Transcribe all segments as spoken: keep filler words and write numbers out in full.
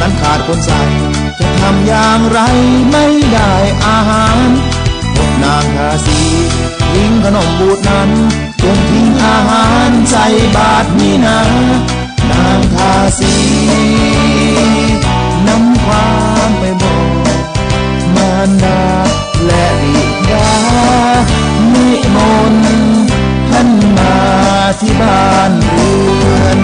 อันขาดคนใส่ จะทำอย่างไรไม่ได้อาหาร พบนางทาสี ทิ้งขนมบูดนั้น จงทิ้งอาหารใส่บาตรนี้นา นางทาสี นำความไปบอกมารดา และบิดา นิมนต์ท่านมาที่บ้านเรือน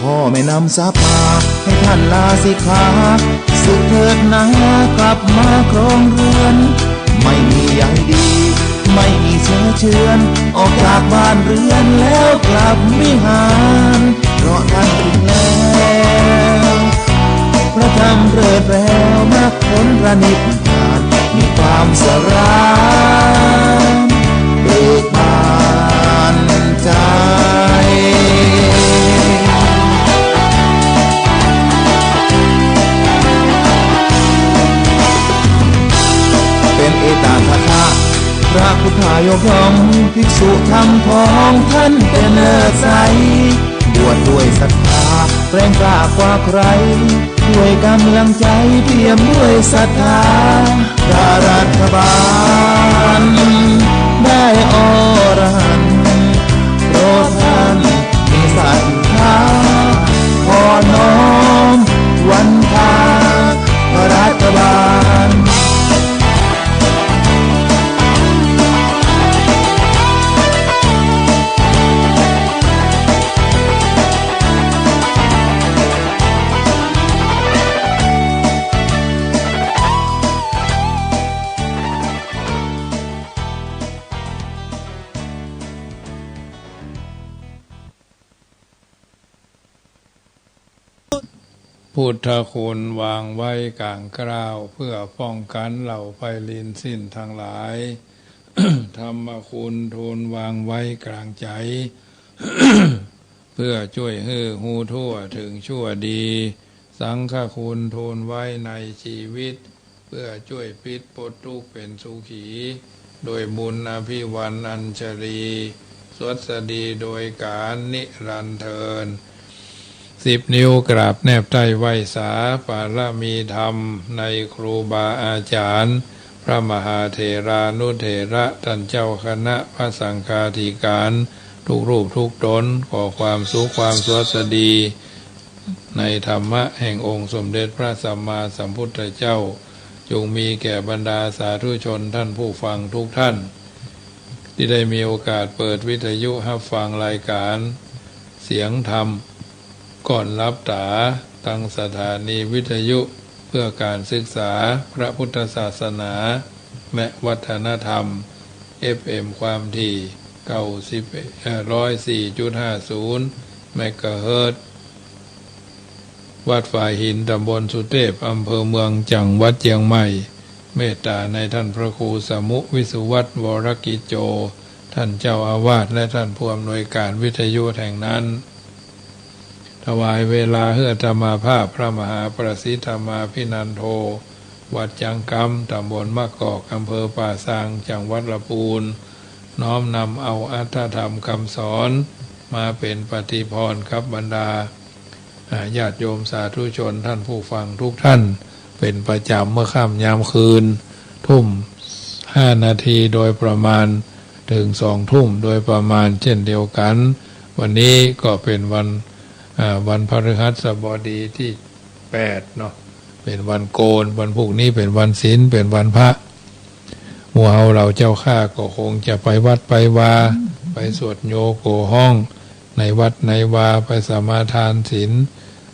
พ่อแม่นำสาปมาให้ท่านลาสิกขา สึกเถิดนากลับมาครองเรือน ไม่มีใยดี ไม่มีเชื้อเชิญ ออกจากบ้านเรือนแล้วกลับวิหาร เพราะท่านถึงแล้ว พระธรรมเลิศแล้ว มรรคผลพระนิพพาน มีความสรามเบิกบานใจ เป็นเอตถะคะ พระพุทธายกย่อง ภิกษุธรรมของท่านเป็นเลิศใส บวชด้วยศรัทธา แรงกล้ากว่าใคร ด้วยกำลังใจ เปี่ยมด้วยศรัทธา พระรัฐบาลได้อรหันต์ เพราะท่านมีศรัทธา ขอน้อมวันทาพระรัฐบาล พุทธคุณวางไว้ก๋างกล้าว เพื่อป้องกันเหล่าไพลินสิ้นทั้งหลาย ธรรมคุณทูลวางไว้กลางใจ๋ เพื่อจ้วยหื้อฮู้ทั่วเถิงชั่วดี สังฆคุณทูลไว้ในจีวิต เพื่อจ้วยปิ๊ดป๊ดตุ๊กข์เป๋นสุขี โดยบุญอภิวันอัญชลี สวัสดีโดยก๋าลนิรันดร์เทอญ สิบนิ้วกราบแนบใต้ไหว้สา ปารมีธรรมในครูบาอาจ๋ารย์ พระมหาเถรานุเถระ ต้านเจ้าคณะพระสังฆาธิก๋าน ทุกรูปทุกต๋น ขอความสุขความสวัสดี ในธรรมะแห่งองค์สมเด็จพระสัมมาสัมพุทธเจ้า จงมีแก่บรรดาสาธุชนท่านผู้ฟังทุกท่าน ตี้ได้มีโอกาสเปิดวิทยุฮับฟังรายก๋านเสียงธรรม ก่อนหลับต๋า ตางสถานีวิทยุเพื่อก๋านศึกษาพระพุทธศาสนาและวัฒนธรรม เอฟเอ็ม ความถี่ เก้าสิบ เอ่อ ร้อยสี่จุดห้าศูนย์ เมกะเฮิรตซ์ วัดฝายหิน ต๋ำบลสุเตพ อำเภอเมือง จังหวัดเจียงใหม่ เมตต๋าในต้านพระครูสมุห์ วิสุวัฒน์ วรกิจโจ ต้านเจ้าอาวาส และต้านผู้อำนวยก๋านวิทยุแห่งนั้น ถวายเวลาหื้ออาตมาภาพ พระมหาประสิทธิ์ธรรมาภินันโท วัดจังกำ ต๋ำบลมะกอก อำเภอป่าซาง จังหวัดละปูน น้อมนำเอาอรรถธรรมคำสอน มาเป๋นปฏิภรณ์กับบรรดา อ่า ญาติโยมสาธุชนท่านผู้ฟังทุกท่าน เป๋นประจ๋ำเมื่อค่ำยามคืน ทุ่มห้านาทีโดยประมาณ เถิงสองทุ่มโดยประมาณเช่นเดียวกั๋น วันนี้ก็เป๋นวัน อ่า วันพฤหัสบดีตี้แปดเนาะ เป๋นวันโกน วันพูกนี้เป๋นวันศีล เป๋นวันพระ หมู่เฮาเหล่าเจ้าข้าก็คงจะไปวัดไปวา ไปสวดโยโกห้อง ในวัดในวา ไปสมาทานศีล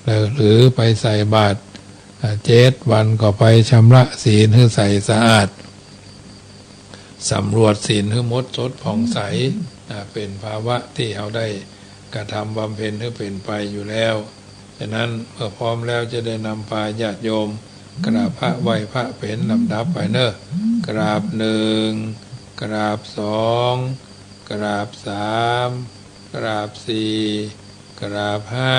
หรือ หรือไปใส่บาตร อ่า เจ็ดวันก็ไปชำระศีลหื้อใสสะอาด สำรวจศีลหื้อหมดจดผ่องใส อ่า เป๋นภาวะตี้เฮาได้กระทำบำเพ็ญหื้อเป๋นไปอยู่แล้ว ฉะนั้นเมื่อพร้อมแล้วจะได้นำพาญาติโยมกราบพระไหว้พระเป๋นลำดับไปเนาะ กราบหนึ่ง กราบสอง กราบสาม กราบสี่ กราบห้า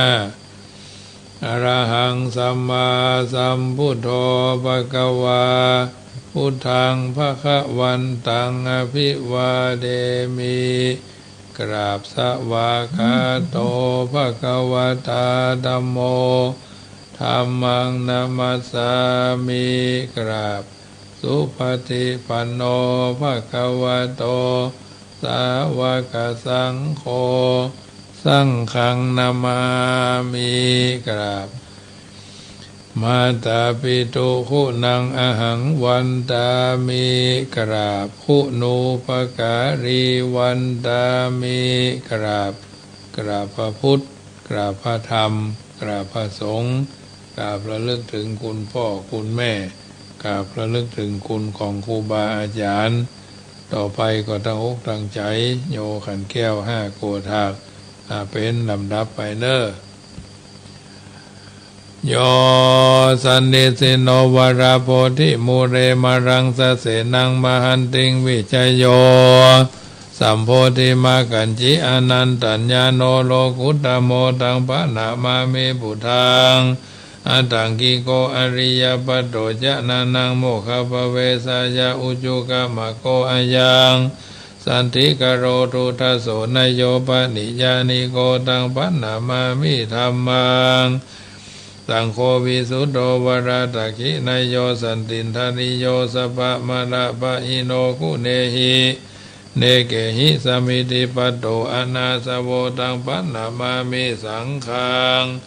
Arahaṃ sammāsambuddho bhagavā, buddhaṃ bhagavantaṃ abhivādemi. กราบ สวากขาโต bhagavatā dhammo, dhammaṃ namassāmi. กราบ Supaṭipanno bhagavato sāvakasaṅgho, saṅghaṃ namāmi. กราบ Mātāpituguṇaṃ ahaṃ vandāmi. กราบ Guṇūpakārī vandāmi. กราบ กราบพระพุทธ กราบพระธรรม กราบพระสงฆ์ กราบระลึกถึงคุณพ่อคุณแม่ กราบระลึกถึงคุณของครูบาอาจารย์ ต่อไปก็ตั้งอกตั้งใจ๋ โยขันแก้วห้าโกฏาก อ่า เป๋นลำดับไปเน่อ Yo sannisinno varabodhimūle, māraṃ sasenaṃ mahantiṃ, vijayo sambodhimakkhañci anantañāṇo lokuttamo, taṃ paṇamāmi buddhaṃ aṭṭhaṅgiko ariyapatho, janānaṃ mokkhappavesāya, ujukamaggo ayaṃ santī karo duddhaso, na yo paṇiyāniko, taṃ paṇamāmi dhammaṃ. Saṅgho visuddho varadakkhiṇeyyo, santindriyo sabbamalappahīno, guṇehi anekehi samādhipatto anāsavo, taṃ paṇamāmi saṅghaṃ.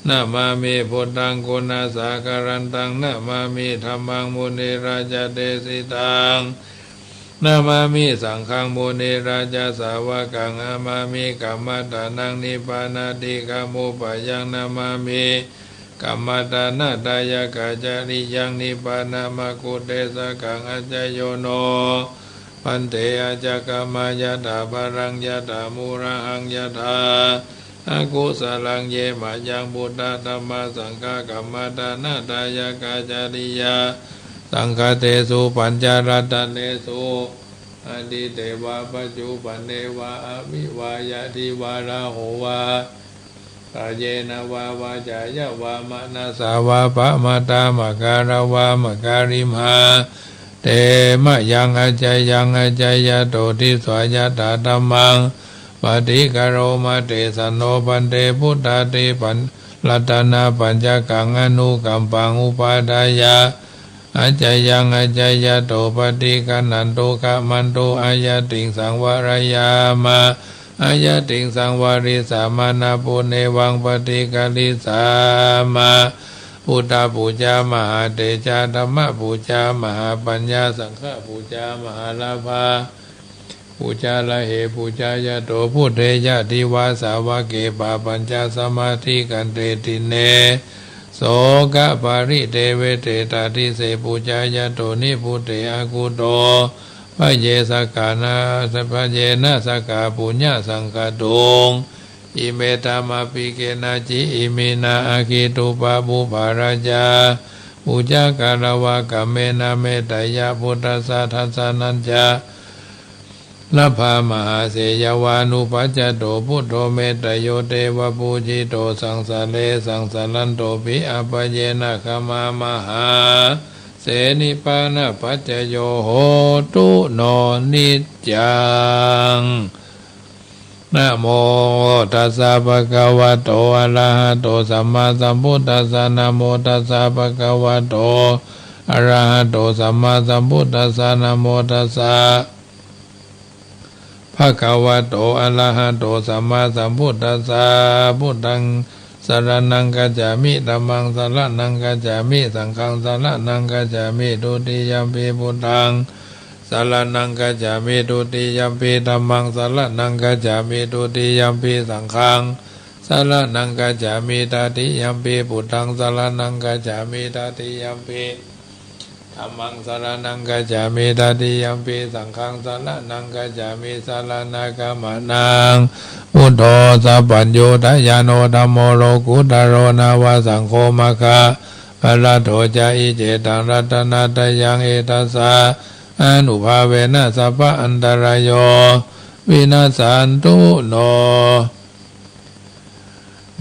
Namāmi buddhaṃ guṇasāgarantaṃ, namāmi dhammaṃ munirājadesitaṃ, namāmi saṅghaṃ munirājasāvakaṃ, namāmi kammaṭṭhānaṃ nibbānāṭikam upāyaṃ, namāmi kammaṭṭhānadāyakacariyaṃ nibbānamaggudesakaṃ. Ācāyo no bhante, ācāgamha yathā balaṃ, yathā mūlahaṃ yathā akusalaṃ, ye mayaṃ buddhadhammasaṅghā kammaṭṭhānadāyakā cariyā saṅghatesu pañcaratnesu, atīte vā paccuppane vā, avi vā yadi vā raho vā, kāyena vā vācāya vā manasā vā, pamattā makārā vā makārimhā, te mayaṃ accayaṃ accayyato, disvā yathā dhammaṃ paṭikaroma. Tesaṃ no bhante buddhādhipañ- ratanapañcakaṃ anukampaṃ upādāya, accayaṃ accayyato paṭiggaṇhantu khamantu, āyatiṃ saṃvareyya ma, āyatiṃ saṃvarissāma, na punevaṃ paṭiggalissāma. Buddhapūjā mahātejā, dhammapūjā mahāpaññā, saṅghapūjā mahālābhā, pūjā rahe pūjāyato buddhe, yadi vā sāvake pāpañca samādhikkhanti, dīne sokaparideveṭe, tādise pūjāyato nibbude, akutto bhaye sakkā na, bhayena sakkā puññasaṅkhātuṃ. Ime dhammapi kenaci iminā aggi dubbapū parājā pūjā, kālava kammena metteyya buddhassa dassanañca labbā, mahāseyyaṃ vā nupajjhato buddho, metteyo devapūjito saṃsāre saṃsarantopi, abyāpajjena gamā mahāse, nibbānapaccayo hotu no niccaṃ. Namo tassa bhagavato arahato sammāsambuddhassa. Namo tassa bhagavato arahato sammāsambuddhassa. Namo tassa bhagavato arahato sammāsambuddhassa. Buddhaṃ saraṇaṃ gacchāmi. Dhammaṃ saraṇaṃ gacchāmi. Saṅghaṃ saraṇaṃ gacchāmi. Dutiyampi buddhaṃ saraṇaṃ gacchāmi. Dutiyampi dhammaṃ saraṇaṃ gacchāmi. Dutiyampi saṅghaṃ saraṇaṃ gacchāmi. Tatiyampi buddhaṃ saraṇaṃ gacchāmi. Tatiyampi dhammaṃ saraṇaṃ gacchāmi. Tatiyampi saṅghaṃ saraṇaṃ gacchāmi. Saraṇagamanaṃ buddho, sabbaññutañāṇo dhammo, lokuttaro nava saṅgho, maggaphalaṭṭho ca, iccetaṃ ratanattayaṃ. Etasānubhāvena sabba antarāyo vinassantu no.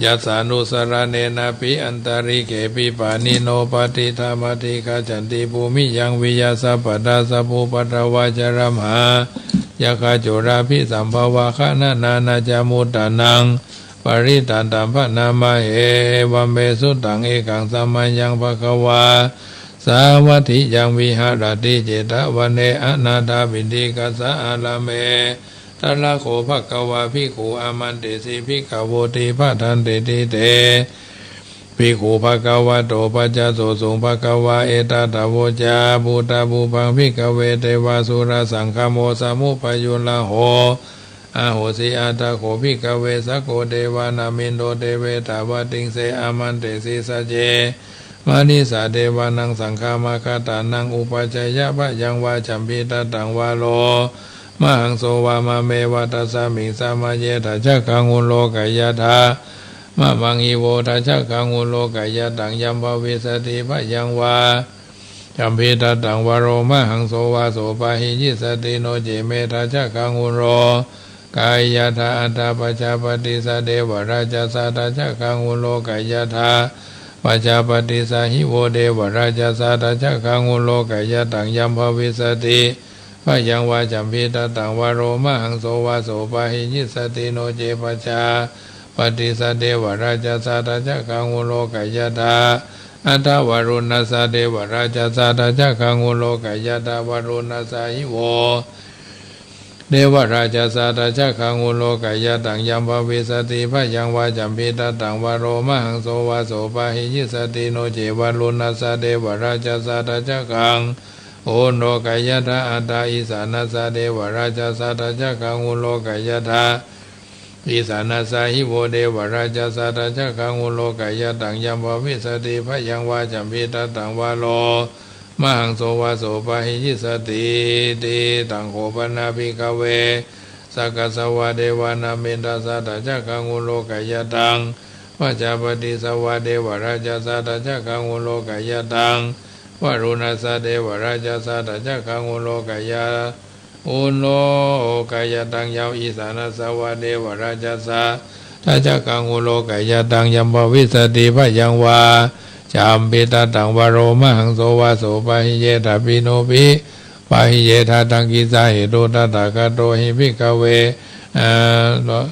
Yassānusaraṇena pi antarikhepi pāṇino patiṭṭhāmadhigacchanti bhūmiyaṃ viyā sapadā sabbupaddavā jaramhāyakkhacūḷābhisambhavā gaṇanā na ca muttanaṃ parittaṃ taṃ bhaṇāmahe. Evaṃ me sutaṃ. Ekaṃ samayaṃ bhagavā sāvatthiyaṃ viharati jetavane anāthapiṇḍikassa ārāme. Tatra kho bhagavā bhikkhū āmantesi bhikkhavoti. Bhadanteti te bhikkhū bhagavato paccassosuṃ. Bhagavā etadavoca. Phuṭṭhapubbaṃ bhikkhave devasurasaṅgamo samupayuttā ahosi. Atha kho bhikkhave sakko devānaminto devetabhatiṃse āmantesi. Sacce manejā devānaṃ saṅghamāgatānaṃ uppajjeyya bhayaṃ vā jambittattaṃ vā lomahaṃso vā mameva tasmiṃ samaye daccaggaṃ uḷokayathā mamaṃ hi vo daccaggaṃ uḷokayataṃ yam bhavissati bhayaṃ vā jambittattaṃ vā lomahaṃso vā so pahiyissati no ce me daccaggaṃ uḷokayathā. Atha pajāpatissa devarājassa daccaggaṃ uḷokayathā. Pajāpatissa hi vo devarājassa daccaggaṃ uḷokayataṃ yam bhavissati bhayaṃ vā jambittattaṃ vā lomahaṃso vā so pahiyissati no ce pajāpatissa devarājassa daccaggaṃ uḷokayathā. Atha varuṇassa devarājassa daccaggaṃ uḷokayathā. Varuṇassa hi vo devarājassa daccaggaṃ uḷokayataṃ yam bhavissati bhayaṃ vā jambittattaṃ vā lomahaṃso vā so pahiyissati no ce varuṇassa devarājassa daccaggaṃ uḷokayathā. Atha isāṇassa devarājassa daccaggaṃ uḷokayathā. Isāṇassa hi vo devarājassa daccaggaṃ uḷokayataṃ yam bhavissati bhayaṃ vā jambittattaṃ vā lomahaṃso vā so pahiyissatīti. Taṃ kho pana bhikkhave sakassa vā devānaminassa daccaggaṃ uḷokayataṃ pajāpatissa vā devarājassa daccaggaṃ uḷokayataṃ varuṇassa devarājassa daccaggaṃ uḷokaya uḷokayataṃ yam isāṇassa vā devarājassa daccaggaṃ uḷokayataṃ yam bhavissati bhayaṃ vā jambittattaṃ vā lomahaṃso vā so pahiyetha pino pi pahiyetha. Taṃ kissa hetu tathāgato hi bhikkhave a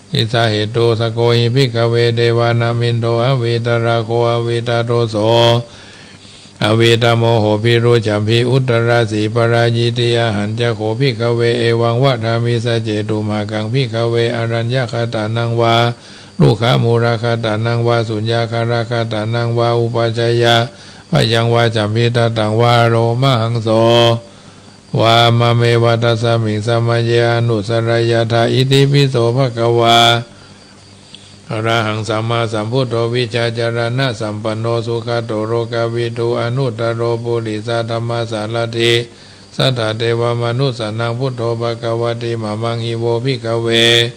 kissa hetu. Sakko hi bhikkhave devānaminto avītarāgo avītadoso avītamoho bhīrucchabbī uttarāsī parājitī. Ahañca kho bhikkhave evaṃ vadāmi: sacce tumhākaṃ bhikkhave araññagatānaṃ vā rukkhamūlagatānaṃ vā suññagāragatānaṃ vā uppajjeyya bhayaṃ vā jambittattaṃ vā lomahaṃso vā mameva tasmiṃ samaye anussarayyātha. Itipi so bhagavā arahaṃ sammāsambuddho vijjācaraṇasampanno sugato lokavidū anuttaro purisadammasārathi satthā devamanussānaṃ buddho bhagavāti. Mamaṃ hi vo bhikkhave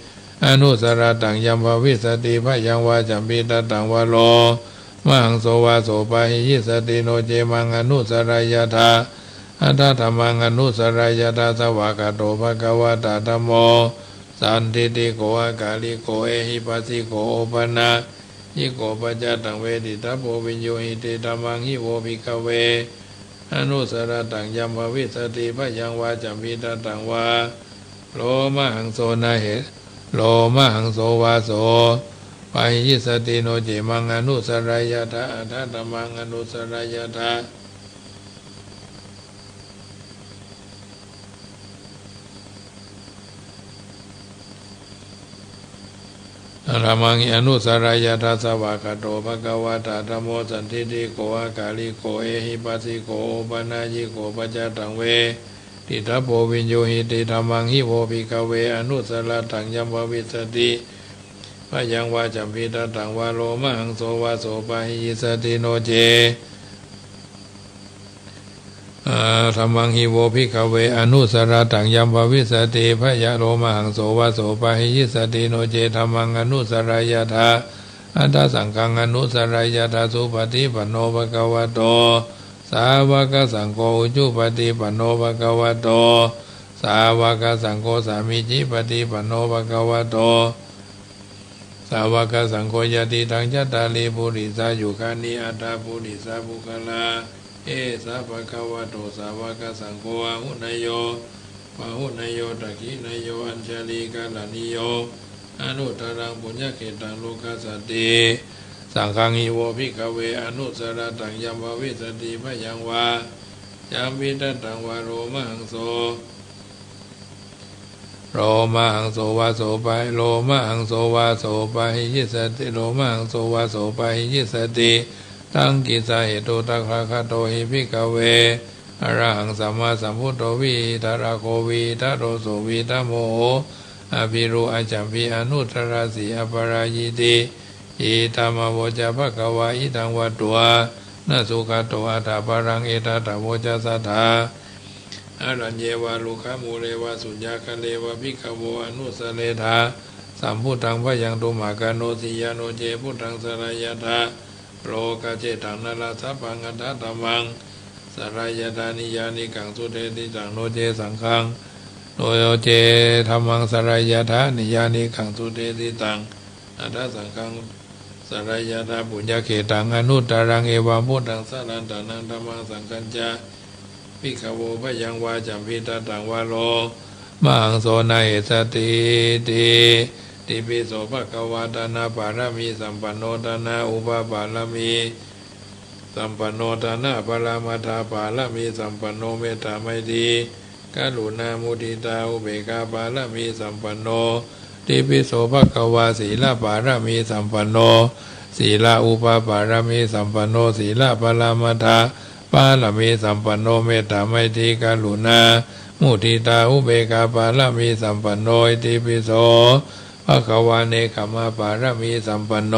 anussarattaṃ yam bhavissati bhayaṃ vā jambittattaṃ vā lomahaṃso vā so pahiyissati no ce maṃ anussarayyātha. Atha dhammaṃ anussarayyātha. Svākkhāto bhagavatā dhammo sandiṭṭhiko akāliko ehipassiko opanayiko paccattaṃ veditabbo viññūhīti. Dhammaṃ hi vo bhikkhave anussarattaṃ yam bhavissati bhayaṃ vā jambittattaṃ vā lomahaṃso na he lomahaṃso vā so pahiyissati no ce maṃ anussarayyātha. Atha dhammaṃ anussarayyātha. Dhammaṃ hi anussarayyātha. Svākkhāto bhagavatā dhammo sandiṭṭhiko akāliko ehipassiko opanayiko paccattaṃ veditabbo viññūhīti. Dhammaṃ hi vo bhikkhave anussarattaṃ yam bhavissati bhayaṃ vā jambittattaṃ vā lomahaṃso vā so pahiyissati no ce a dhammaṃ hi vo bhikkhave anussarattaṃ yam bhavissati bhaya lomahaṃso vā so pahiyissati no ce dhammaṃ anussarayyātha. Atha saṅghaṃ anussarayyātha. Supaṭipanno bhagavato sāvakasaṅgho, ujupaṭipanno bhagavato sāvakasaṅgho, sāmīcipaṭipanno bhagavato สาวกสังโฆ ยะติตัง จัตตาริ ปุริสายุคานิ อัตถะ ปุริสะปุคคละ เอสะ ภะคะวะโต สาวกสังโฆ อาหุเนยโย ปาหุเนยโย ทักขิเนยโย อัญชลีกะระณีโย อนุตตรัง ปุญญะเขตัง โลกัสสะติ สังฆัง หิ โว ภิกขะเว อนุสสะระตัง ยัม ภวิสสะติ พยัง วา จัมภิทัตตัง วา โลมหังโส โลมหังโส วา โส ปะ โลมหังโส วา โส ปะหิยิสสะติ โลมหังโส วา โส ปะหิยิสสะติ ตัง กิสสะเหตุ ตถาคะโต หิ ภิกขะเว อระหัง สัมมาสัมพุทโธ วิหิทะระโข วิหิทะโรโส วิหิทะโมโห อะภิรุ อะจัมภิ อนุตตรสี อะปะรายิติ อิทัมมะโวจะ ภะคะวา อิทัง วัตถุ อะนะสุขะโต อัฏฐะปะรัง เอตถะ โวจะสสะ อะรัญเย วา รุกขะมูเล วา สุญญาคาเร วา ภิกขะโว อนุสสะเรทา สัมพุทธัง พยัง ตุมหากัณโณ สิยานุ เจ พุทธัง สะรายะถะ โลกะเจตัง นะระ สัพพัง อัฏฐะ ธัมมัง สะรายะถะ นิยานิกัง สุเตติตัง โน เจ สังฆัง โน เจ ธัมมัง สะรายะถะ นิยานิกัง สุเตติตัง อัฏฐะ สังฆัง สะรายะถะ ปุญญะเขตัง อนุตตรัง เอวัง พุทธัง สะรันตะนัง ธัมมัง สังฆัญจะ ภิกขะโว พยัง วา จัมภิทัตตัง วา โลมหังโส นะเหสสะติ ติ ติปิโส ภะคะวา ทานะปะระมี สัมปันโน ทานะอุปปะระมี สัมปันโน ทานะปะระมัฏฐะปะระมี สัมปันโน เมตตา ไมตรี กะรุณา มุทิตา อุเบกขา ปะระมี สัมปันโน ติปิโส ภะคะวา สีละปะระมี สัมปันโน สีละอุปปะระมี สัมปันโน สีละปะระมัฏฐะปะระมี สัมปันโน เมตตา ไมตรี กะรุณา มุทิตา อุเบกขา ปะระมี สัมปันโน อิติปิโส ภะคะวา เนกขมมะปะระมี สัมปันโน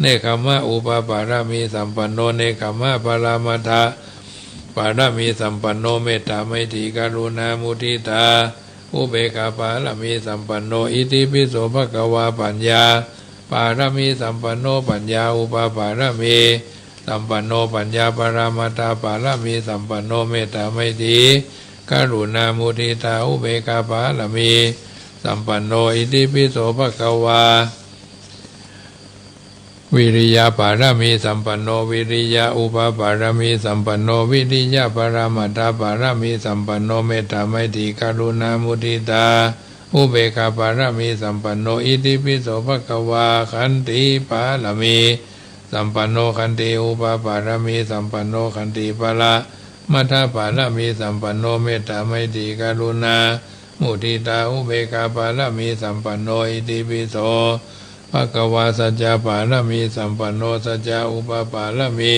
เนกขมมะอุปปะระมี สัมปันโน เนกขมมะปะระมัฏฐะปะระมี สัมปันโน เมตตา ไมตรี กะรุณา มุทิตา อุเบกขา ปะระมี สัมปันโน อิติปิโส ภะคะวา ปัญญาปะระมี สัมปันโน ปัญญาอุปปะระมี สัมปันโน ปัญญาปะระมัฏฐะปะระมี สัมปันโน เมตตา ไมตรี กะรุณา มุทิตา อุเบกขา ปะระมี สัมปันโน อิติปิโส ภะคะวา วิริยะปะระมี สัมปันโน วิริยะอุปปะระมี สัมปันโน วิริยะปะระมัฏฐะปะระมี สัมปันโน เมตตา ไมตรี กะรุณา มุทิตา อุเบกขา ปะระมี สัมปันโน อิติปิโส ภะคะวา ขันติปะระมี สัมปันโน ขันติอุปปะระมี สัมปันโน ขันติปะระมัฏฐะปะระมี สัมปันโน เมตตา ไมตรี กะรุณา มุทิตา อุเบกขา ปะระมี สัมปันโน อิติปิโส ภะคะวา สัจจะปะระมี สัมปันโน สัจจะอุปปะระมี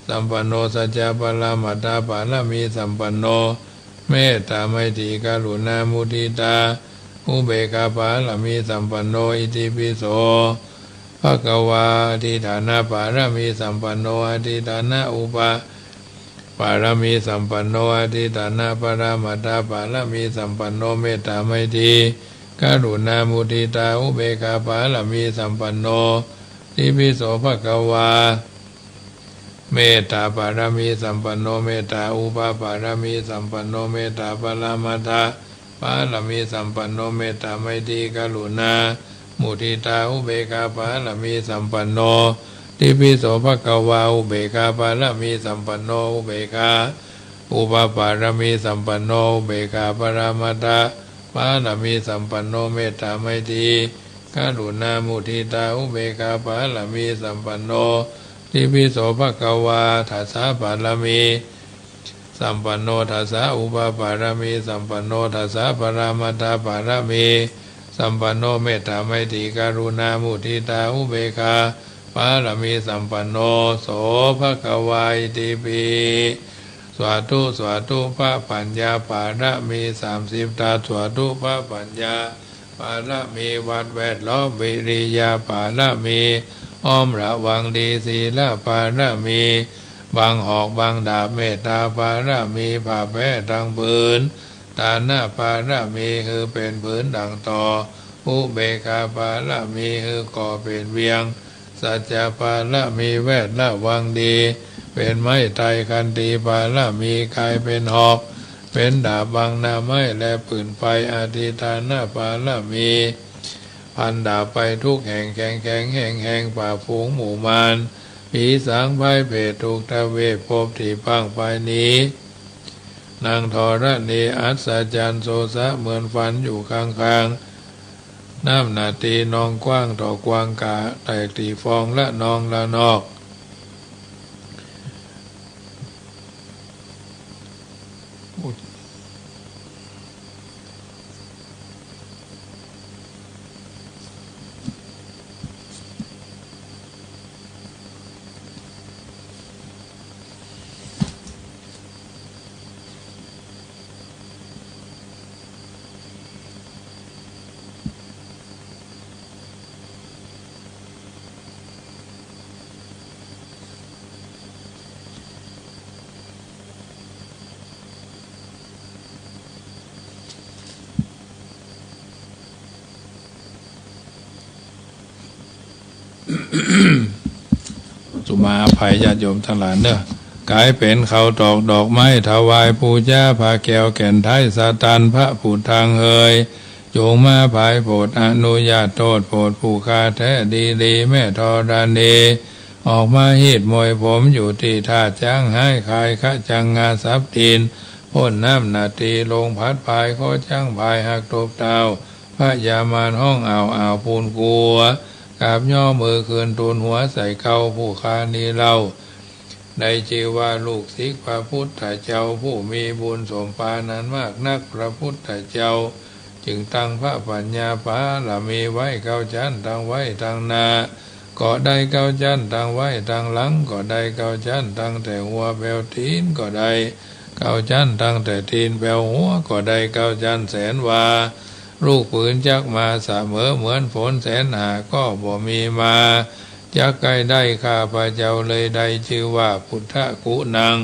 สัมปันโน สัจจะปะระมัฏฐะปะระมี สัมปันโน เมตตา ไมตรี กะรุณา มุทิตา อุเบกขา ปะระมี สัมปันโน อิติปิโส ภะคะวา อธิฏฐานะปะระมี สัมปันโน อธิฏฐานะอุปปะระมี สัมปันโน อธิฏฐานะปะระมัฏฐะปะระมี สัมปันโน เมตตา ไมตรี กะรุณา มุทิตา อุเบกขา ปะระมี สัมปันโน อิติปิโส ภะคะวา เมตตาปะระมี สัมปันโน เมตตาอุปปะระมี สัมปันโน เมตตาปะระมัฏฐะปะระมี สัมปันโน เมตตา ไมตรี กะรุณา มุทิตา อุเบกขา ปะระมี สัมปันโน อิติปิโส ภะคะวา อุเบกขา ปะระมี สัมปันโน อุเบกขา อุปปะระมี สัมปันโน อุเบกขา ปะระมัฏฐะปะระมี สัมปันโน เมตตา ไมตรี กะรุณา มุทิตา อุเบกขา ปะระมี สัมปันโน อิติปิโส ภะคะวา ทัสสะปะระมี สัมปันโน ทัสสะอุปปะระมี สัมปันโน ทัสสะปะระมัฏฐะปะระมี สัมปันโน เมตตา ไมตรี กะรุณา มุทิตา อุเบกขา ปะระมี สัมปันโน โส ภะคะวา อิติปิ สาธุ สาธุ พระปัญญาปะระมี สามสิบทัศ สาธุ พระปัญญาปะระมี วัดแวดล้อม วิริยะปะระมี อ้อมระวังดี ศีลปะระมี บังหอกบังดาบ เมตตาปะระมี ผ้าแพร่ตังผืน ทานะปะระมี หื้อเป๋นผืนดั่งต่อ อุเบกขาปะระมี หื้อก่อเป๋นเวียง สัจจะปะระมี แวดระวังดี เป๋นไม้ไทร ขันติปะระมี ก๋ายเป๋นหอก เป๋นดาบบังหน้าไม้และปืนไฟ อธิฏฐานะปะระมี พันดาบไปทุกแห่ง แข็งแข็งแห้งแห้ง ปราบฝูงหมู่มาร ผีสางพร้ายเปรตทุกทวีป พบตี้พังไปหนี นางธรณีอัศจรรย์ โสสะเหมือนฝันอยู่ข้างๆ น้ำหน้าตี้นองกว้าง เต้ากว้างกา แตกตี้ฟองละนองละนอก สุมาอภัยญาติโยมตังหลายเน่อ ก๋ายเป๋นข้าวตอกดอกไม้ ถวายปู๋จาพระแก้วแก่นไท้ สตันพระปุทธังเฮย จงมาผายโผดอนุญาต โต้ษโผดผู้ข้าแต๊ดีๆ แม่ธรณี ออกมาฮีดมวยผม อยู่ตี้ธาตุจ๊างฮ้าย ขายคะจังงาสับตี๋น ป๊นน้ำหน้าตี้ลงผัดผาย ขอจ๊างผายหักตบเต้า พญามารฮ้องอ้าวอ้าวปูนกั๋ว กราบย่อมือขึ้นตูนหัวใส่เกล้า ผู้ข้านี้เล่า ได้จื้อว่าลูกศิษย์พระปุทธเจ้า ผู้มีบุญสมปานอันมากนัก พระปุทธเจ้า จึงตั้งพระปัญญาบารมีไว้ เก๊าจั๊นตั้งไว้ตังหน้า ก็ได้ เก๊าจั๊นตั้งไว้ตังหลังก็ได้ เก๊าจั๊นตั้งแต่หัวแป๋วตี๋นก็ได้ เก๊าจั๊นตั้งแต่ตี๋นแป๋วหัวก็ได้ เก๊าจั๊นแสนวา ลูกปืนจักมาเสมอ เหมือนฝนแสนหาก็บ่มีมา จักใก้ได้ข้าพเจ้าเลย ได้จื้อว่าปุทธะกุณัง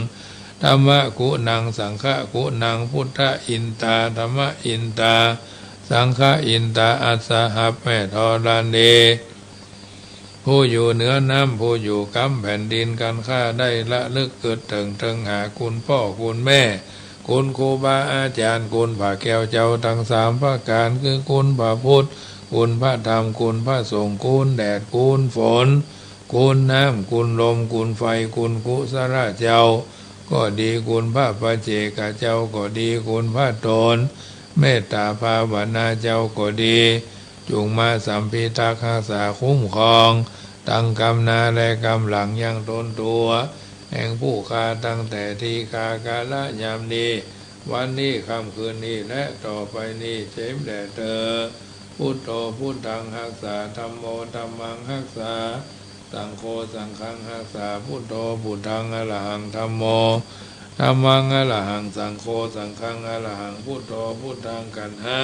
ธัมมะกุณัง สังฆะกุณัง ปุทธะอินตา ธัมมะอินตา สังฆะอินตา อัสสหับ แม่ธรณี ผู้อยู่เหนือน้ำ ผู้อยู่กำแผ่นดิน กันข้าได้ระลึกกึ๊ดเถิง เถิงหาคุณป้อคุณแม่ คุณครูบาอาจ๋ารย์ คุณพระแก้วเจ้าตังสามประก๋าน คือคุณพระปุทธ คุณพระธรรม คุณพระสงฆ์ คุณแดด คุณฝน คุณน้ำ คุณลม คุณไฟ คุณกุศลเจ้าก็ดี คุณพระปัจเจกเจ้าก็ดี คุณพระต๋น เมตตาภาวนาเจ้าก็ดี จุ่งมาสัมพิทักษ์ฮักษาคุ้มครอง ตังกำหน้าและกำหลังยังต๋นตั๋ว แห่งผู้ข้าตั้งแต่ตี้ข้ากาละยามนี้ วันนี้ค่ำคืนนี้และต่อไปนี้เจ๊มแด่เตอ พุทโธ พุทธัง ฮักษา ธัมโม ธัมมัง ฮักษา สังโฆ สังฆัง ฮักษา พุทโธ พุทธัง อรหัง ธัมโม ธัมมัง อรหัง สังโฆ สังฆัง อรหัง พุทโธ พุทธัง กัณหะ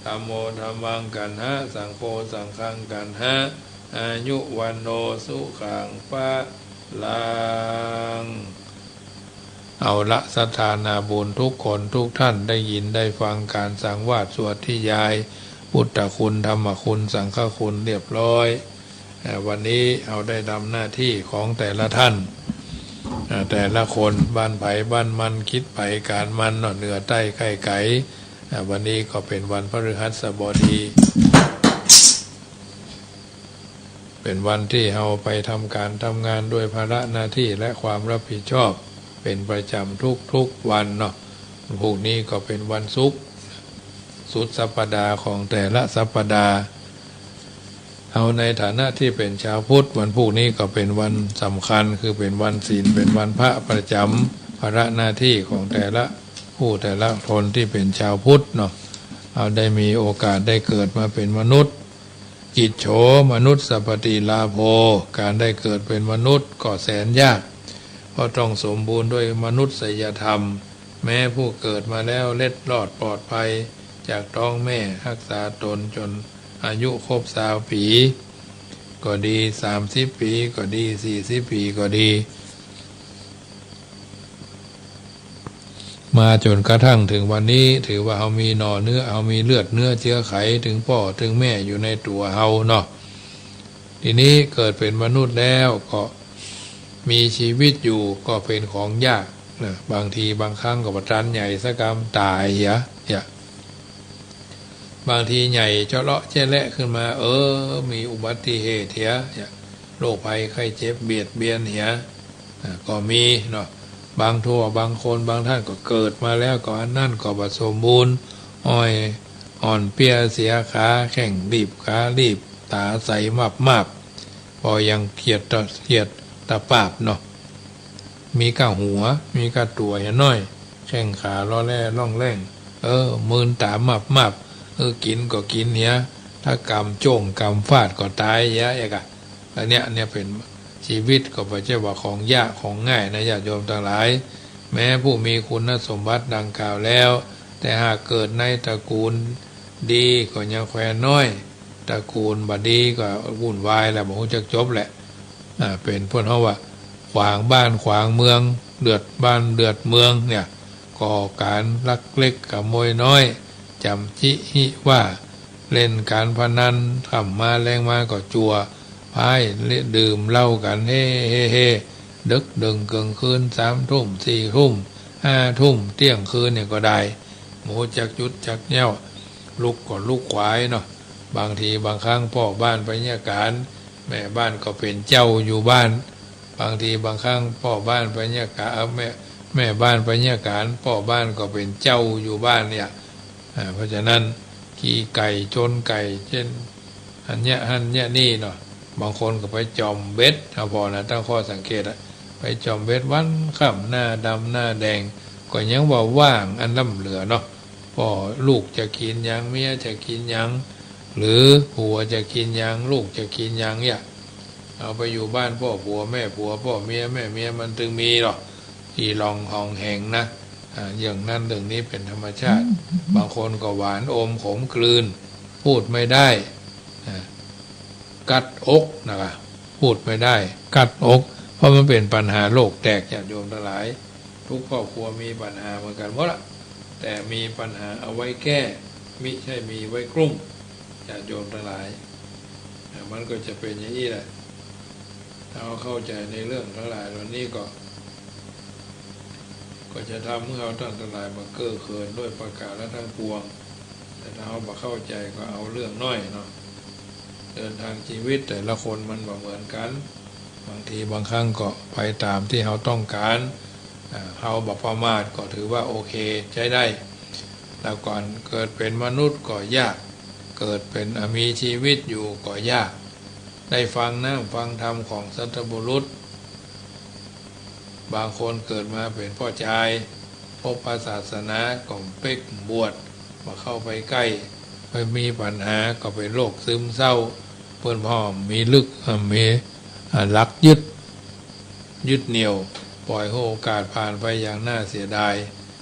ธัมโม ธัมมัง กัณหะ สังโฆ สังฆัง กัณหะ อายุ วัณโณ สุขัง พลัง เอาละ ศรัทธานาบุญทุกคนทุกท่าน ได้ยินได้ฟังก๋านสังวาสสวดธยาย พุทธคุณ ธัมมคุณ สังฆคุณเรียบร้อย เอ่อ วันนี้เฮาได้ทำหน้าตี้ของแต่ละท่าน เอ่อ แต่ละคน บ้านใผบ้านมัน กิจใผก๋านมันเนาะ เหนือใต้ใกล้ไก๋ เอ่อ วันนี้ก็เป๋นวันพฤหัสบดี เป๋นวันตี้เฮาไปทำก๋านทำงานด้วยภาระหน้าตี้และความรับผิดชอบเป๋นประจ๋ำทุกๆ วันเนาะ พรุ่งนี้ก็เป๋นวันศุกร์ สุดสัปดาห์ของแต่ละสัปดาห์ เฮาในฐานะตี้เป๋นชาวพุทธ วันพรุ่งนี้ก็เป๋นวันสำคัญ คือเป๋นวันศีล เป๋นวันพระประจ๋ำภาระหน้าตี้ของแต่ละผู้แต่ละคนตี้เป๋นชาวพุทธเนาะ เฮาได้มีโอกาสได้เกิดมาเป๋นมนุษย์ กิจโฉ มนุสสะปฏิลาโภ ก๋านได้เกิดเป๋นมนุษย์ก็แสนยาก เพราะต้องสมบูรณ์ด้วยมนุษยธรรม แม้ผู้เกิดมาแล้วเล็ดลอดปลอดภัยจากต๊องแม่ ฮักษาต๋นจ๋นอายุครบซาวปี๋ก็ดี สามสิบปี๋ก็ดี สี่สิบปี๋ก็ดี มาจ๋นกระทั่งเถิงวันนี้ ถือว่าเฮามีหน่อเนื้อ เฮามีเลือดเนื้อเจื๊อไข เถิงป้อเถิงแม่อยู่ในตั๋วเฮาเนาะ ทีนี้เกิดเป๋นมนุษย์แล้วก็มีชีวิตอยู่ก็เป๋นของยากนะ บางทีบางครั้งก็บ่ตันใหญ่สักกำ ต๋ายเหีย เหีย บางทีใหญ่เจาะเลาะแจ้และขึ้นมา เออ มีอุบัติเหตุเหีย เนี่ย โรคภัยไข้เจ็บเบียดเบียนเหีย อ่า ก็มีเนาะ บางทั่ว บางคน บางท่านก็เกิดมาแล้วก็อันนั้นก็บ่สมบูรณ์ อ้อยอ่อนเปลี้ยเสียขา แข้งลีบ ขาลีบ ต๋าใสมาบๆ ปอยังเขียดตะ เขียดตะปาบเนาะ มีก้าหัว มีก้าตั๋วเหียน้อย แข้งขาล่อแล่ล่องแล่ง เออ มืนต๋ามาบๆ เออ กิ๋นก็กิ๋นเหีย ถ้ากำโจ้งกำฟาดก็ต๋ายเหีย เอกอะ อันเนี้ย เนี่ยเป๋น ชีวิตก็บ่ใจ้ว่าของยากของง่ายนะ ญาติโยมตังหลาย แม้ผู้มีคุณสมบัติดังกล่าวแล้ว แต่หากเกิดในตระกูลดีก็ยังแควนน้อย ตระกูลบ่ดีก็วุ่นวายแหละ บ่ฮู้จักจบแหละ อ่า เป๋นเปิ้นฮ้องว่า ขวางบ้านขวางเมือง เดือดบ้านเดือดเมือง เนี่ย ก่อก๋านลักเล็กขโมยน้อย จ๋ำจิฮิว่า เล่นก๋านพนัน ค่ำมาแลงมาก็จั่วไพ่ ดื่มเหล้ากั๋น เฮ่ เฮ่ เฮ่ ดึกดื่นเกิ่งคืน สามทุ่ม สี่ทุ่ม ห้าทุ่ม เตี้ยงคืนเนี่ยก็ได้ บ่ฮู้จักหยุดจักยั้ง ลุกก็ลุกขวายเนาะ บางทีบางครั้งป้อบ้านไปเยียะก๋าน แม่บ้านก็เป๋นเจ้าอยู่บ้าน บางทีบางครั้งป้อบ้านไปเยียะก๋าน เอ่อ แม่ แม่บ้านไปเยียะก๋าน ป้อบ้านก็เป๋นเจ้าอยู่บ้านเนี่ย อ่า เพราะฉะนั้น ขี้ไก่จนไก่ เจ้น อันเยียะหั้นเยียะนี่เนาะ บางคนก็ไปจ่อมเบ็ด เอาผ่อนะ ตั้งข้อสังเกตอะ ไปจ่อมเบ็ดวันค่ำ หน้าดำหน้าแดง ก็ยังว่าว่างอันล้ำเหลือเนาะ ป้อลูกจะกิ๋นหยัง เมียจะกิ๋นหยัง หรือผัวจะกิ๋นหยัง ลูกจะกิ๋นหยังเนี่ย เอาไปอยู่บ้านป้อผัวแม่ผัว ป้อเมียแม่เมีย มันตึงมีหรอ อี่หล่องหองแหงนะ อ่า เยื่องนั้นเยื่องนี้เป๋นธรรมชาติ บางคนก็หวานอมขมกลืน พูดไม่ได้ อ่า กัดอกนะครับ พูดไม่ได้ กัดอก เพราะมันเป๋นปัญหาโลกแตก ญาติโยมตังหลาย ทุกครอบครัวมีปัญหาเหมือนกั๋นหมดละ แต่มีปัญหาเอาไว้แก้ มิใจ้มีไว้กลุ้ม ญาติโยมตังหลาย อ่า มันก็จะเป๋นอย่างนี้แหละ ถ้าเฮาเข้าใจ๋ในเรื่องตังหลายเหล่านี้ก็ ก็จะทำหื้อเฮาต้านตังหลายบ่เก้อเขินด้วยประก๋านละตังปวง แต่ถ้าเฮาบ่เข้าใจ๋ก็เอาเรื่องน้อยเนาะ เดินทางชีวิตแต่ละคนมันบ่เหมือนกั๋น บางทีบางครั้งก็ไปต๋ามตี้เฮาต้องก๋าน อ่า เฮาบ่ประมาทก็ถือว่าโอเค ใจ๊ได้ แต่ก่อนเกิดเป๋นมนุษย์ก็ยาก เกิดเป๋น อ่า มีชีวิตอยู่ก็ยาก ได้ฟังน้ำฟังธรรมของสัตบุรุษ บางคนเกิดมาเป๋นป้อจาย พบพระศาสนาก็เป๊กบวช บ่เข้าไปใก้ ไปมีปัญหาก็เป๋นโรคซึมเศร้า เปิ้นพ่อมีลึก อ่า มี อ่า หลักยึด ยึดเหนี่ยว ป่อยหื้อโอกาสผ่านไปอย่างน่าเสียดาย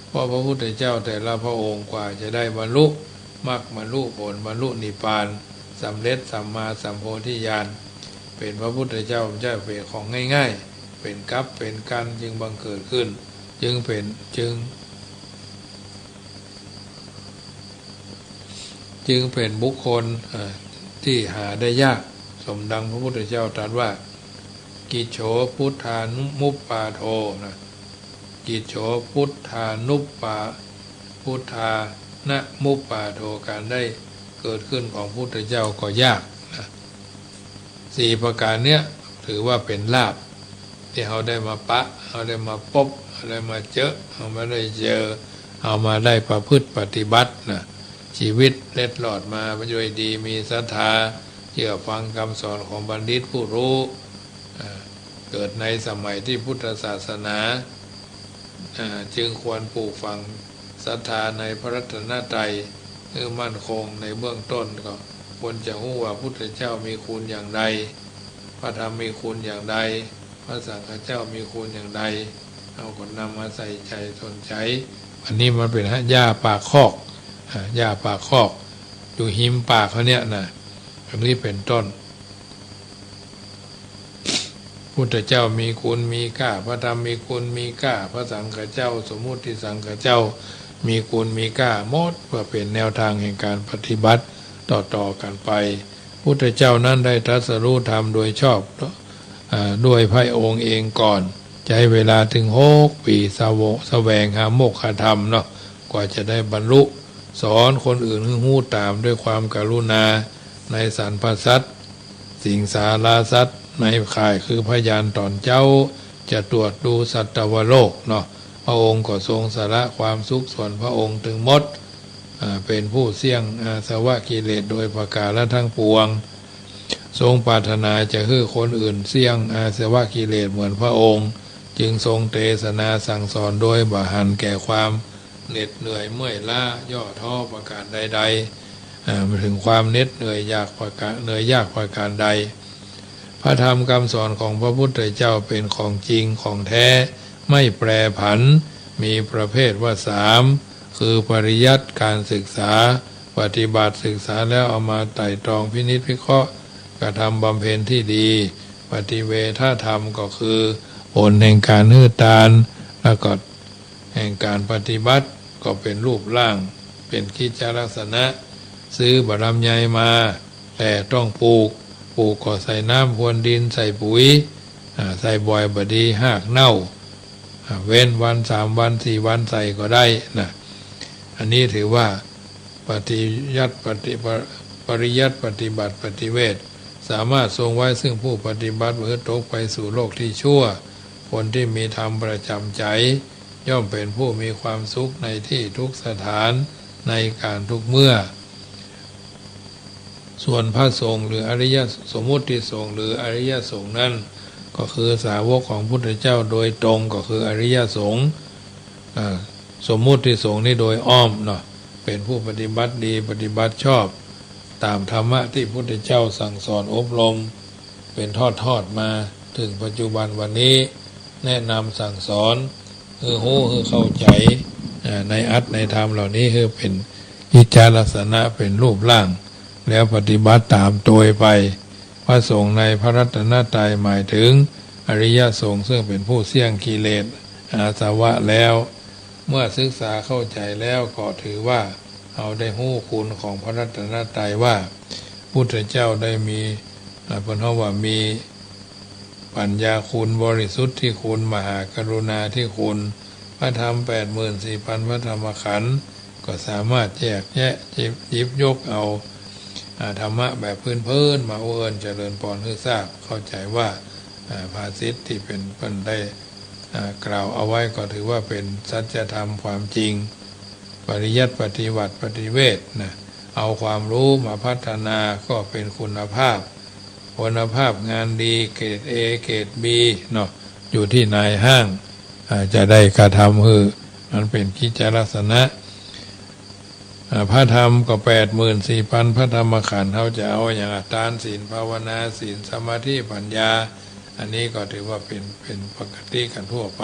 เพราะพระพุทธเจ้าแต่ละพระองค์กว่าจะได้บรรลุมรรค บรรลุผล บรรลุนิพพาน สำเร็จสัมมาสัมโพธิญาณ เป๋นพระพุทธเจ้า บ่ใจ้เป๋นของง่ายๆ เป๋นกัปเป๋นกัณฑ์จึงบังเกิดขึ้น จึงเป๋น จึง จึงเป๋นบุคคล เอ่อ ตี้หาได้ยาก สมดังพระพุทธเจ้าตรัสว่า กิจโฉพุทธานุมุปปาโท นะ กิจโฉพุทธานุปปา พุทธานะมุปปาโท ก๋านได้เกิดขึ้นของพุทธเจ้าก็ยากนะ สี่ประก๋านเนี้ยถือว่าเป๋นลาภ ตี้เฮาได้มาปะ เฮาได้มาปบ เฮาได้มาเจอ เฮามาได้เจอ เฮามาได้ประพฤติปฏิบัตินะ ชีวิตเล็ดลอดมาด้วยดี มีศรัทธา เจื้อฟังกำสอนของบัณฑิตผู้ฮู้ อ่า เกิดในสมัยตี้พุทธศาสนา อ่า จึงควรปลูกฝังศรัทธาในพระรัตนตรัยหื้อมั่นคง ในเบื้องต้นก็ควรจะฮู้ว่าพุทธเจ้ามีคุณอย่างใด พระธรรมมีคุณอย่างใด พระสังฆเจ้ามีคุณอย่างใด เฮาก็นำมาใส่ใจ๋สนใจ๋ อันนี้มันเป๋นหญ้าปากคอก อ่า หญ้าปากคอก อยู่ฮิมปากเฮาเนี่ยนะ อันนี้เป๋นต้น พุทธเจ้ามีคุณมีค่า พระธรรมมีคุณมีค่า พระสังฆเจ้า สมมุติสังฆเจ้า มีคุณมีค่าหมด เพื่อเป๋นแนวทางแห่งก๋านปฏิบัติต่อๆ กั๋นไป พุทธเจ้านั้นได้ตรัสรู้ธรรมโดยชอบ อ่า ด้วยพระองค์เองก่อน ใจ๊เวลาเถิงหกปี๋ แสวง แสวงหาโมกขธรรมเนาะ กว่าจะได้บรรลุ สอนคนอื่นหื้อฮู้ต๋ามด้วยความกรุณาในสรรพสัตว์ สิงสาราสัตว์ในข่ายคือพยานต๋อนเจ๊า จะตรวจดูสัตวโลกเนาะ พระองค์ก็ทรงสละความสุขส่วนพระองค์ตึงหมด อ่า เป๋นผู้เสี้ยงอาสวะกิเลสโดยประก๋าละทั้งปวง ทรงปรารถนาจะหื้อคนอื่นเสี้ยงอาสวะกิเลสเหมือนพระองค์ จึงทรงเตสนาสั่งสอนโดยบ่หันแก่ความเหน็ดเหนื่อยเมื่อยล้าย่อท้อประก๋านใดๆ อ่า ถึงความเหน็ดเหนื่อยยากประก๋าน เหนื่อยยากประก๋านใด พระธรรมคำสอนของพระพุทธเจ้าเป๋นของจริงของแท้ ไม่แปรผัน มีประเภทว่าสาม คือปริยัติ ก๋านศึกษา ปฏิบัติ ศึกษาแล้วเอามาไตร่ตรองพินิจพิเคราะห์ กระทำบำเพ็ญที่ดี ปฏิเวทธรรมก็คือผลแห่งก๋านหื้อตาน แล้วก็แห่งก๋านปฏิบัติ ก็เป๋นรูปร่าง เป๋นกิจจลักษณะ ซื้อบ่ลำไยมา แต่ต้องปลูก ปลูกก็ใส่น้ำพรวนดิน ใส่ปุ๋ย อ่า ใส่บ่อยบ่ดี ฮากเน่า อ่า เว้นวันสามวันสี่วันใส่ก็ได้นะ อันนี้ถือว่าปฏิยัติปฏิ ปริยัติ ปฏิบัติ ปฏิเวท สามารถทรงไว้ซึ่งผู้ปฏิบัติบ่หื้อตกไปสู่โลกที่ชั่ว คนที่มีธรรมประจ๋ำใจ๋ ย่อมเป๋นผู้มีความสุขในที่ทุกสถานในก๋านทุกเมื่อ ส่วนพระสงฆ์หรืออริยสมมุติสงฆ์หรืออริยสงฆ์นั้น ก็คือสาวกของพุทธเจ้าโดยตรง ก็คืออริยสงฆ์ อ่า สมมุติสงฆ์นี่โดยอ้อมเนาะ เป๋นผู้ปฏิบัติดี ปฏิบัติชอบ ต๋ามธรรมะตี้พุทธเจ้าสั่งสอนอบรม เป๋นทอดๆ มาเถิงปัจจุบันวันนี้ แนะนำสั่งสอน หื้อฮู้ หื้อเข้าใจ๋ อ่า ในอัตถ์ในธรรมเหล่านี้ หื้อเป๋นกิจจลักษณะ เป๋นรูปร่าง แล้วปฏิบัติต๋ามตวยไป พระสงฆ์ในพระรัตนตรัยหมายถึงอริยสงฆ์ ซึ่งเป๋นผู้เสี้ยงกิเลสอาสวะแล้ว เมื่อศึกษาเข้าใจ๋แล้วก็ถือว่าเฮาได้ฮู้คุณของพระรัตนตรัยว่า พุทธเจ้าได้มี อ่า เปิ้นฮ้องว่ามี ปัญญาคุณ บริสุทธิคุณ มหากรุณาธิคุณ พระธรรมแปดหมื่นสี่พันพระธรรมขันธ์ ก็สามารถแยกแยะหยิบ หยิบยกเอา อ่า ธรรมะแบบพื้นๆ มาอู้เอิ้นเจริญปอนหื้อทราบ เข้าใจ๋ว่า อ่า ภาษิตตี้เป๋น เปิ้นได้ อ่า กล่าวเอาไว้ก็ถือว่าเป๋นสัจธรรมความจริง ปริยัติ ปฏิบัติ ปฏิเวทนะ เอาความรู้มาพัฒนาก็เป๋นคุณภาพ คุณภาพงานดี เกรด เอ เกรด บี เนาะ อยู่ตี้นายฮ้าง อ่า จะได้กระทำหื้อมันเป๋นกิจจลักษณะ อ่า พระธรรมก็แปดหมื่นสี่พันพระธรรมขันธ์ เฮาจะเอาอย่างอะ ตาน ศีล ภาวนา ศีล สมาธิ ปัญญา อันนี้ก็ถือว่าเป๋น เป๋นปกติกั๋นทั่วไป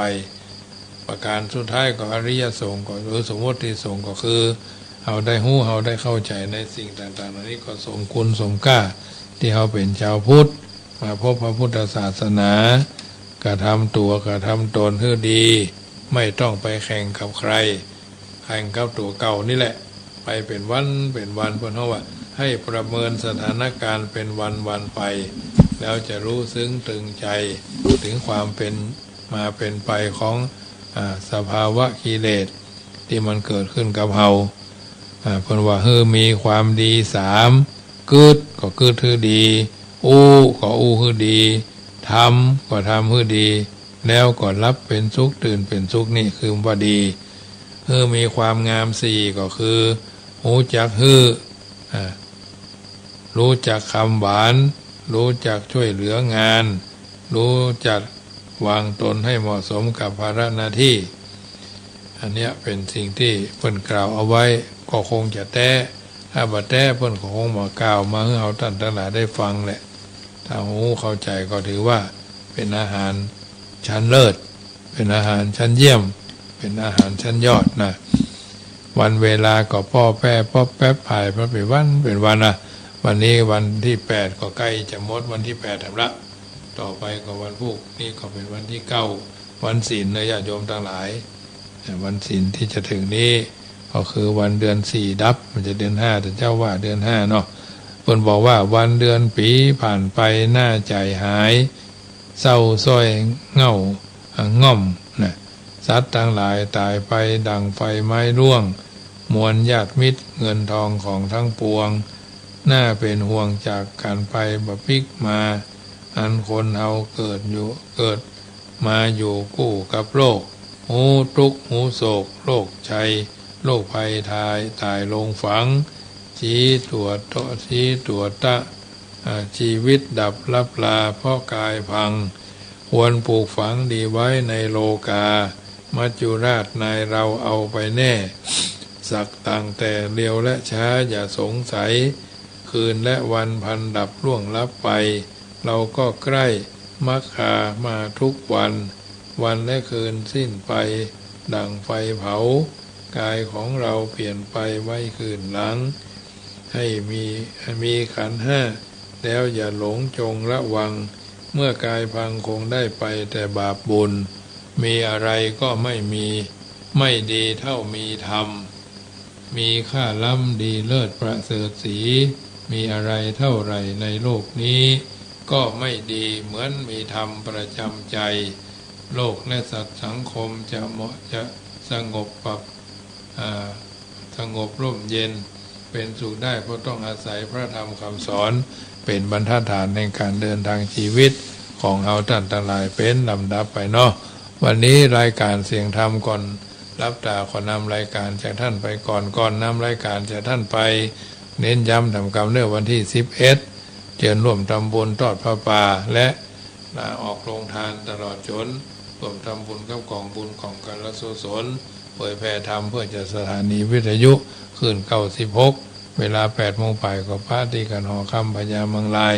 ประก๋านสุดท้ายก็อริยสงฆ์ก็ หรือสมมุติสงฆ์ก็คือ เฮาได้ฮู้ เฮาได้เข้าใจ๋ในสิ่งต่างๆ เหล่านี้ก็สมคุณสมค่า ตี้เฮาเป๋นจาวพุทธ มาพบพระพุทธศาสนา กระทำตั๋วกระทำตนหื้อดี ไม่ต้องไปแข่งกับใคร แข่งกับตั๋วเก่านี่แหละ ไปเป๋นวันเป๋นวัน เปิ้นฮ้องว่าให้ประเมินสถานการณ์เป๋นวันๆ ไป แล้วจะรู้ซึ้งตึงใจ๋ ถึงความเป๋นมาเป๋นไปของ อ่า สภาวะกิเลสตี้มันเกิดขึ้นกับเฮา อ่า เปิ้นว่าหื้อมีความดีสาม กึ๊ดก็กึ๊ดหื้อดี อู้ก็อู้หื้อดี ทำก็ทำหื้อดี แล้วก็หลับเป๋นสุข ตื่นเป๋นสุข นี่คือว่าดี หื้อมีความงามสี่ก็คือ ฮู้จักหื้อ อ่า ฮู้จักกำหวาน ฮู้จักจ้วยเหลืองาน ฮู้จักวางตนให้เหมาะสมกับภาระหน้าตี้ อันเนี้ยเป๋นสิ่งตี้เปิ้นกล่าวเอาไว้ ก็คงจะแต๊ ถ้าบ่แต๊เปิ้นก็คงบ่กล่าวมาหื้อเฮาต้านตังหลายได้ฟังแหละ ถ้าฮู้เข้าใจ๋ก็ถือว่าเป๋นอาหารชั้นเลิศ เป๋นอาหารชั้นเยี่ยม เป๋นอาหารชั้นยอดนะ วันเวลาก็ป้อแป้ป๊อบแป๊บผ่านไปเป๋นวันเป๋นวันนะ วันนี้วันตี้แปดก็ใก้จะหมดวันตี้แปดแถมละ ต่อไปก็วันพูกนี้ก็เป๋นวันตี้เก้า วันศีลเนาะญาติโยมตังหลาย วันศีลตี้จะเถิงนี้ ก็คือวันเดือนสี่ดับ มันจะเดือนห้า แต่เจ้าว่าเดือนห้าเนาะ เปิ้นบอกว่าวันเดือนปี๋ผ่านไปหน้าใจ๋หาย เศร้าซ้อยเหงา อ่า ง่อมนะ สัตว์ตังหลายต๋ายไปดั่งไฟไม้ร่วง มวลญาติมิตรเงินทองของทั้งปวง น่าเป๋นห่วงจากกั๋นไปบ่ปิ๊กมา อันคนเฮาเกิดอยู่ เกิดมาอยู่กู้กับโรค ฮู้ตุ๊กข์ฮู้โศก โรคชัย โรคภัยต๋าย ต๋ายลงฝัง ชีตั๋วโต ชีตั๋วตะ อ่า ชีวิตดับลับลาเพราะกายพัง ควรปลูกฝังดีไว้ในโลกา มัจจุราชนายเราเอาไปแน่ สักตั้งแต่เร็วและช้าอย่าสงสัย คืนและวันพันดับล่วงลับไป เราก็ใกล้มัคคามาทุกวัน วันและคืนสิ้นไปดั่งไฟเผา กายของเราเปลี่ยนไปไว้คืนหลัง ให้มี มีขันธ์ห้า แล้วอย่าหลงจงระวัง เมื่อกายพังคงได้ไปแต่บาปบุญ มีอะไรก็ไม่มี ไม่ดีเท่ามีธรรม มีค่าล้ำดีเลิศประเสริฐสี มีอะไรเท่าไหร่ในโลกนี้ ก็ไม่ดีเหมือนมีธรรมประจำใจ โลกและสัตว์สังคมจะเหมาะจะสงบปรับ อ่า สงบร่มเย็น เป๋นสุขได้ เพราะต้องอาศัยพระธรรมคำสอน เป๋นบรรทัดฐานแห่งการเดินทางชีวิตของเฮาต้านตังหลายเป๋นลำดับไปเนาะ วันนี้รายการเสียงธรรมก่อนหลับต๋า ขอนำรายการจากท่านไปก่อน ก่อนนำรายการจากท่านไป เน้นย้ำต๋ามกำเนิดวันตี้สิบเอ็ด เจิญร่วมทำบุญตอดผ้าป่า และ ออกโรงทานตลอดจ๋น ร่วมทำบุญกับก๋องบุญก๋องกัลโสสน เผยแผ่ธรรมเพื่อจัดสถานีวิทยุคลื่นเก้าสิบหก เวลาแปดโมงปายก็ปะตี้กั๋นหอคำพญามังราย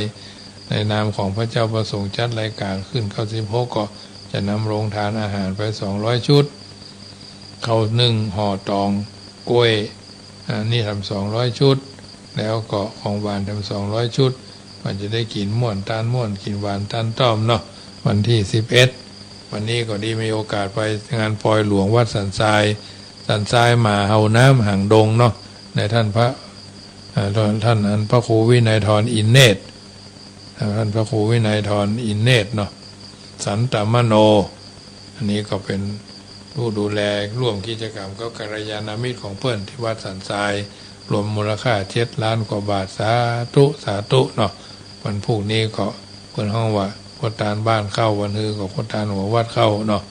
ในนามของพระเจ้าพระสงฆ์จัดรายการคลื่นเก้าสิบหก ก็จะนำโรงทานอาหารไปสองร้อยชุด ข้าวนึ่งห่อตอง ก๊วย อ่า นี่ทำสองร้อยชุด แล้วก็ของหวานทำสองร้อยชุด มันจะได้กิ๋นม่วนต้านม่วน กิ๋นหวานต้านต้อมเนาะ วันตี้สิบเอ็ด วันนี้ก็ดีมีโอกาสไปงานปอยหลวงวัดสันทราย สันทรายหมาเห่าน้ำหางดงเนาะ ในต้านพระ อ่า ต้าน ต้านอันพระครูวินัยธรอินเนตร อ่า ต้านพระครูวินัยธรอินเนตรเนาะ สันตมโน อันนี้ก็เป๋นผู้ดูแลร่วมกิจกรรมกับกัลยาณมิตรของเปิ้นตี้วัดสันทราย รวมมูลค่าเจ็ดล้านกว่าบาท สาธุ สาธุเนาะ วันพูกนี้ก็เปิ้นฮ้องว่าโคตานบ้านเข้า วันฮือก็โคตานหัววัดเข้าเนาะ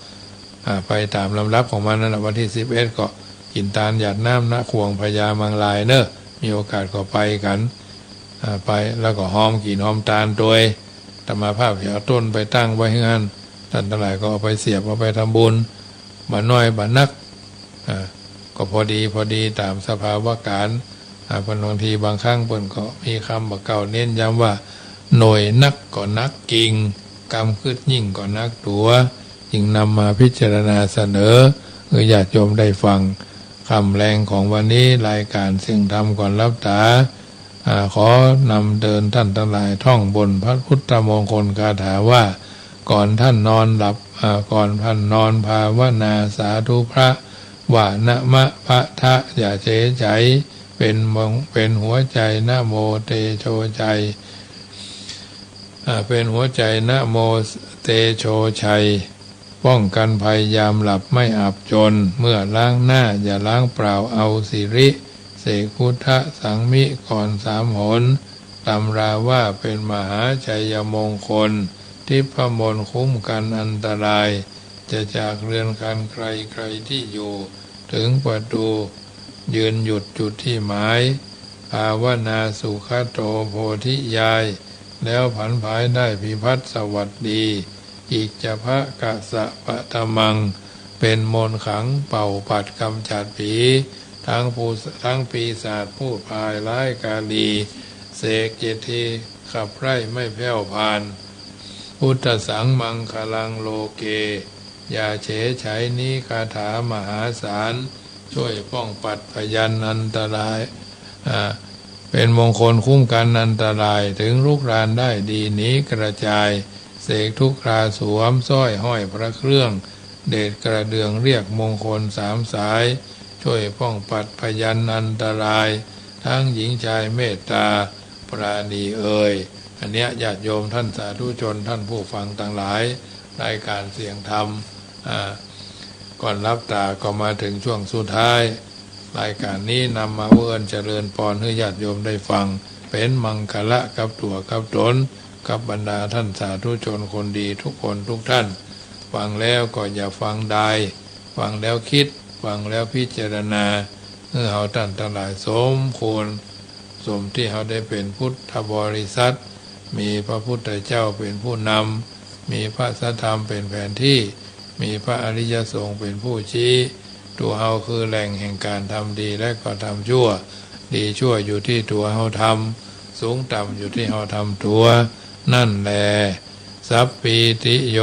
อ่า ไปต๋ามลำดับของมันนั่นแหละ วันตี้สิบเอ็ดก็กิ๋นตานหยาดน้ำ ณ ขวงพญามังรายเนาะ มีโอกาสก็ไปกั๋น อ่า ไปแล้วก็ฮอมกิ๋นฮอมตานตวย อาตมาภาพจะเอาต้นไปตั้งไว้หื้อหั้น ต้านตังหลายก็เอาไปเสียบ เอาไปทำบุญ บ่น้อยบ่นัก อ่า ก็พอดี พอดีต๋ามสภาวะก๋าร อ่า เปิ้นบางทีบางครั้งเปิ้นก็มีกำบ่าเก่าเน้นย้ำว่า หน่วยนักก็นักกิ่ง กำกึ๊ดยิ่งก็นักตั๋ว จึงนำมาพิจารณาเสนอ หื้อญาติโยมได้ฟัง ค่ำแลงของวันนี้ รายการเสียงธรรมก่อนหลับต๋า อ่า ขอนำเดินต้านตังหลายท่องบทพระพุทธมงคลคาถาว่า ก่อนต้านนอนหลับ อ่า ก่อนต้านนอนภาวนาสาธุพระ ว่านะมะพะทะ อย่าเฉยใจ๋ เป๋นมง เป๋นหัวใจ๋นะโมเตโชชัย อ่า เป๋นหัวใจ๋นะโมเตโชชัย ป้องกั๋นภัยยามหลับไม่อับจน เมื่อล้างหน้าอย่าล้างเปล่าเอาสิริ เสกพุทธสังมิก่อนสามหน ตำราว่าเป๋นมหาชัยมงคล ทิพมนต์คุ้มกั๋นอันตราย จะจากเรือนครรภ์ใครใครตี้อยู่ เถิงประตู๋ ยืนหยุดจุดตี้หมาย ภาวนาสุขโตโพธิญาณ แล้วผันผายได้พิพัฒน์สวัสดี กิจจภะกะสะปะตะมัง เป๋นมนต์ขลังเป่าปัดกำจัดผี ทั้งผู้ ทั้งปีศาจผู้พายร้ายกาลี เสกเจ็ดทีขับไล่ไม่แผ้วพาน พุทธัสสังมังคลังโลเก อย่าเฉยใจ๋นี้คาถามหาศาล ช่วยป้องปัดพยันอันตราย อ่า เป๋นมงคลคุ้มกั๋นอันตราย เถิงรุกรานได้ดีหนีกระจาย เสกทุกคราสวมสร้อยห้อยพระเครื่อง เดชกระเดื่องเรียกมงคลสามสาย ช่วยป้องปัดพยันอันตราย ทั้งหญิงชายเมตตาปราณีเอย อันเนี้ยญาติโยมต้านสาธุชนต้านผู้ฟังตังหลาย รายการเสียงธรรม อ่า ก่อนหลับต๋าก็มาเถิงช่วงสุดท้าย รายการนี้นำมาเอิ้นเจริญปอนหื้อญาติโยมได้ฟัง เป๋นมังคละกับตั๋วกับต๋น กับบรรดาท่านสาธุชนคนดีทุกคนทุกท่าน ฟังแล้วก็อย่าฟังดาย ฟังแล้วกึ๊ด ฟังแล้วพิจารณา หื้อเฮาต้านตังหลายสมควร สมตี้เฮาได้เป๋นพุทธบริษัท มีพระพุทธเจ้าเป๋นผู้นำ มีพระสัทธรรมเป๋นแผนตี้ มีพระอริยสงฆ์เป๋นผู้ชี้ ตั๋วเฮาคือแหล่งแห่งก๋านทำดีและก็ทำชั่ว ดีชั่วอยู่ตี้ตั๋วเฮาทำ สูงต่ำอยู่ตี้เฮาทำตั๋ว นั่นแล สัพพีติโย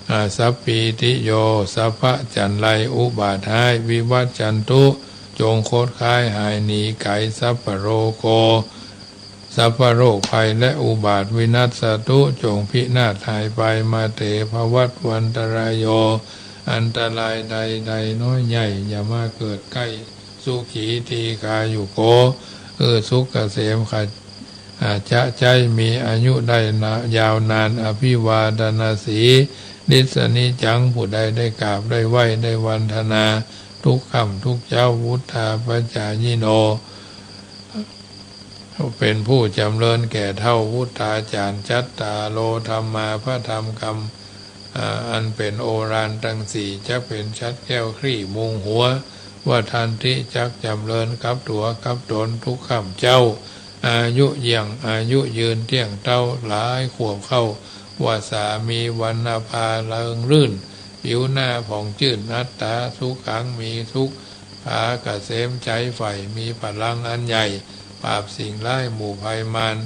อา สัพพีติโย สัพพะจัญไรอุบาทฮ้าย วิวัจจันตุ จงคดคายหายหนีไก๋ สัพพะโรโก สัพพะโรคภัยและอุบาท วินัสสะตุ จงพินาศหายไป มาเต ภวัตวันตะราโย อันตรายใดๆ น้อยใหญ่อย่ามาเกิดใก้ สุขี ทีฆายุโก หื้อสุขเกษม ขะ อา จะใจ๊มีอายุได้นา ยาวนาน อภิวาทนาสีลิสสะนิจจัง ผู้ใดได้กราบได้ไหว้ได้วันทนา ทุกค่ำทุกเจ๊า วุฑฒาปจายิโน เป๋นผู้จ๋ำเริญแก่เฒ่า วุฑฒาจ๋ารย์ จัตตาโร ธัมมา พระธรรมคำ อา อันเป๋นโอราณตังสี่ จักเป๋นฉัตรแก้วคลี่มุงหัว วัฑฒันติ จักจ๋ำเริญกับตั๋วกับต๋นทุกค่ำเจ๊า อายุเยี่ยง อายุยืน เตี้ยงเต๊า หลายขวบเข้า วัสสา มีวรรณภาเริงรื่น ผิวหน้าผ่องจื้น อัตตา สุขัง มีสุข ผา เกษมใจ๋ใฝ่ มีผลังอันใหญ่ ปราบสิ่งร้ายหมู่ภัยมาร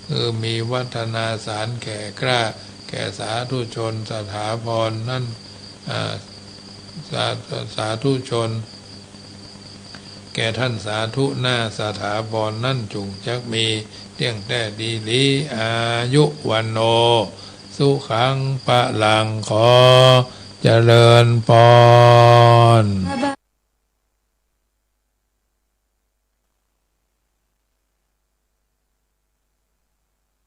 หื้อมีวัฒนาสารแก่กล้า แก่สาธุชนสถาพรนั้น อา สา สาธุชน แก่ท่านสาธุหน้าสถาพรนั้นจุ่งจักมี เตี้ยงแต๊ดีหลี อายุ วัณโณ สุขัง พลัง ขอเจริญปอน